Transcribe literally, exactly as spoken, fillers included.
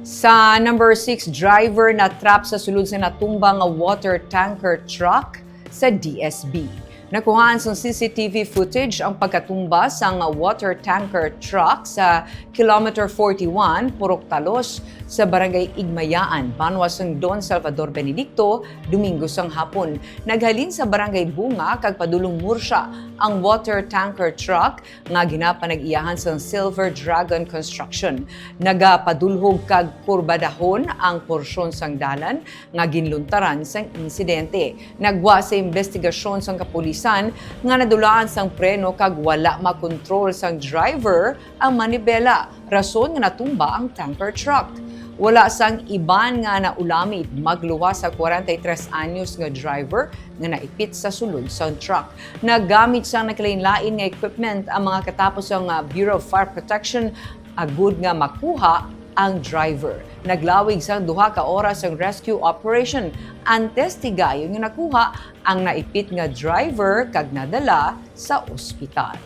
Sa number six, driver na-trap sa sulod sa natumba nga water tanker truck sa D S B. Nakuhaan sang C C T V footage ang pagkatumba sang water tanker truck sa Kilometer forty-one, Purok Talos, sa Barangay Igmayaan, banwa sang Don Salvador Benedicto, Domingo sang hapon. Naghalin sa Barangay Bunga kag padulong Murcia ang water tanker truck nga ginapanag-iyahan sang Silver Dragon Construction. Nagapadulhog kag kurbadahon ang porsyon sang dalan nga ginluntaran sang insidente. Nagwa sa imbestigasyon sang kapulisan nga nadulaan sang preno kag wala makontrol sang driver ang manibela, rason nga natumba ang tanker truck. Wala sang iban nga naulamid, magluwas sa kwarenta y tres anyos nga driver nga naipit sa sulod sang truck. Nagamit sang nagkalainlain nga equipment ang mga katapusang, ah, Bureau of Fire Protection agud nga makuha ang driver. Naglawig sang duha ka oras ang rescue operation antes tigayon nga nakuha ang naipit nga driver kag nadala sa ospital.